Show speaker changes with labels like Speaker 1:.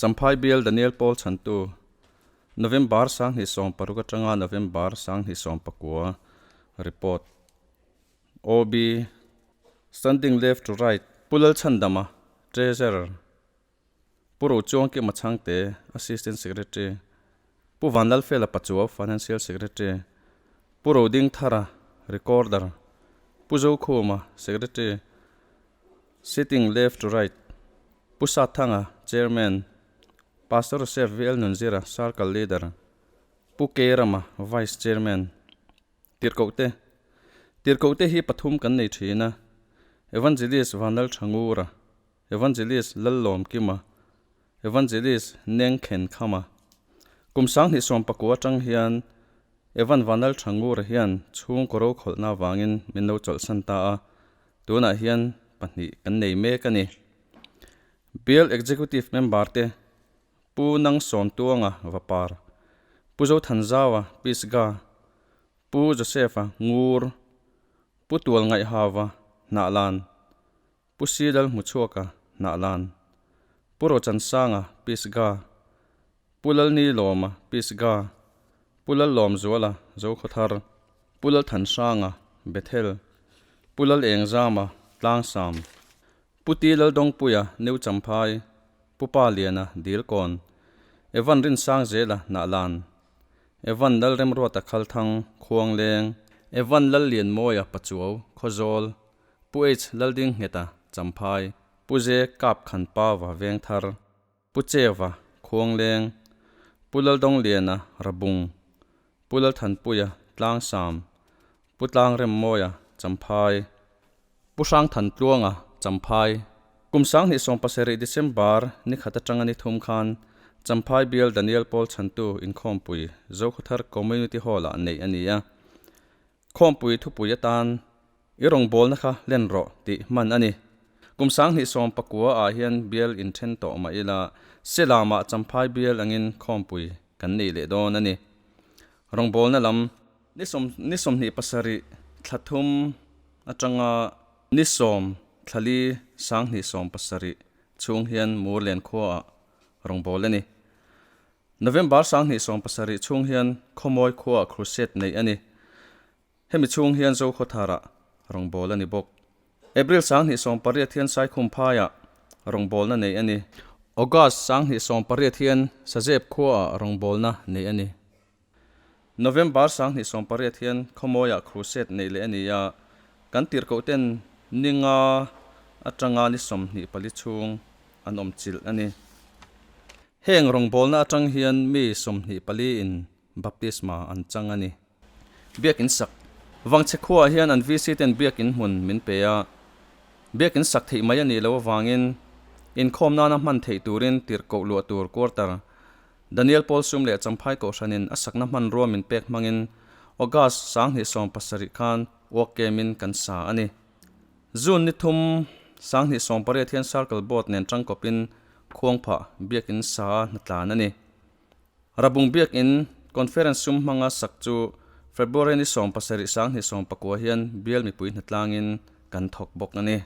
Speaker 1: Champhai Bial Daniel Paul Chhantu, November 2016 atanga November 2019 report. OB, Standing left to right, Pu Lalchhandama, Treasurer, Pu Rochuangkima Chhangte, Assistant Secretary, Pu Vanlalfela Pachuau, Financial Secretary, Pu Rodingthara, Recorder, Pu Zokhuma, Secretary, Sitting left to right, Pu Sathanga, Chairman, Pastor Joseph VL Nunzira, Circle Leader, Pu Keirama, Vice Chairman. Tirhkohte, Tirhkohte hi pathum kan nei thin a, Evangelist Vanlal Thangura, Evangelist Lallawmkima, Evangelist Nengkhenkhama. Kum 2019 atang hian Evan Vanlal Thangura hian chhungkaw rokhawlhna avangin min lo chawlhsan ta a, tunah hian pahnih kan nei mek a ni. Bial Executive Member te Pu Nang Sawmtuanga Vapar, Pu Zothanzaua Pisgah, Pu Joseph-a Ngur, Pu Tualngaihhava Hnahlan, Pu Sidal Hmuchhuaka Hnahlan, Pu Rochansanga Pisgah, Pu Lalnilawma Pisgah, Pu Lallawmzuala Zokhawthar, Pu Lalthansanga Bethel, Pu Lalengzama Tlangsam, Pu Ti Laldawngpuia New Champhai, Pu Pa Liana Dilkawn, Evan Rinsangzela Hnahlan, Evan Lalremruata Khalthang, Khuangleng, Evan Lallianmawia Pachuau, Khawzawl, Pu H Laldingngheta, Champhai, Pu Ze Kap Khanpava Vengthar, Pu Cheva, Khuangleng, Pu Laldawngliana, Rabung, Pu Lalthanpuia, Tlangsam, Pu Tlangremmawia, Champhai, Pu Hrangthantluanga, Champhai. Kum 2017 December ni khat atanga ni thum khan Champhai Bial Daniel Paul Chhantu inkhawmpui Zokhawthar Community Hall-ah neih a ni a. Khawmpui thupui atan I rawngbawlna kha len rawh tih hman a ni. Kum 2019 ah hian bial inthen tawh mah ila Selamah Champhai bial angin khawmpui kan nei leh dawn a ni. Rawngbawlna lam ni sawm ni 27 thla thum atanga ni 10 thla li 2017 chhung hian Murlen khuaah rawngbâwl a ni. November 2017 chhung hian Khawmawi khuaah crusade neih a ni. Hemi chhung hian Zokhawtharah rawngbâwl a ni bawk. April 2018 hian Saikhumphaiah rawngbâwlna neih a ni. August 2018 hian Sazep khuaah rawngbâwlna neih a ni. November 2018 hian Khawmawiah crusade neih leh a ni a, kan tirhkohten ni nga atanga ni 24 chhung an awm chilh a ni. Heng rawngbawlna atang hian mi 24 in baptisma an chang a ni. Biakin sak Vangchhe khuaah hian an VC ten biakin hmun min pe a, biakin sak theih mai a nih loh avangin inkhawm nana hman theih turin tirhkoh luah tur quarter Daniel Paul sum leh Champhai Kohhranin a sakna hmanrua min pek hmangin August 2017 khan work camp-in kan sa a ni. June ni thum 2018 hian Circle Board nen tangkawpin Khuangphah Biakin sa a hnatlan a ni. Rabung Biakin Conference sum hmanga sak chu February ni 17 2019 hian bial mipui hnatlangin kan thawk bawk a ni.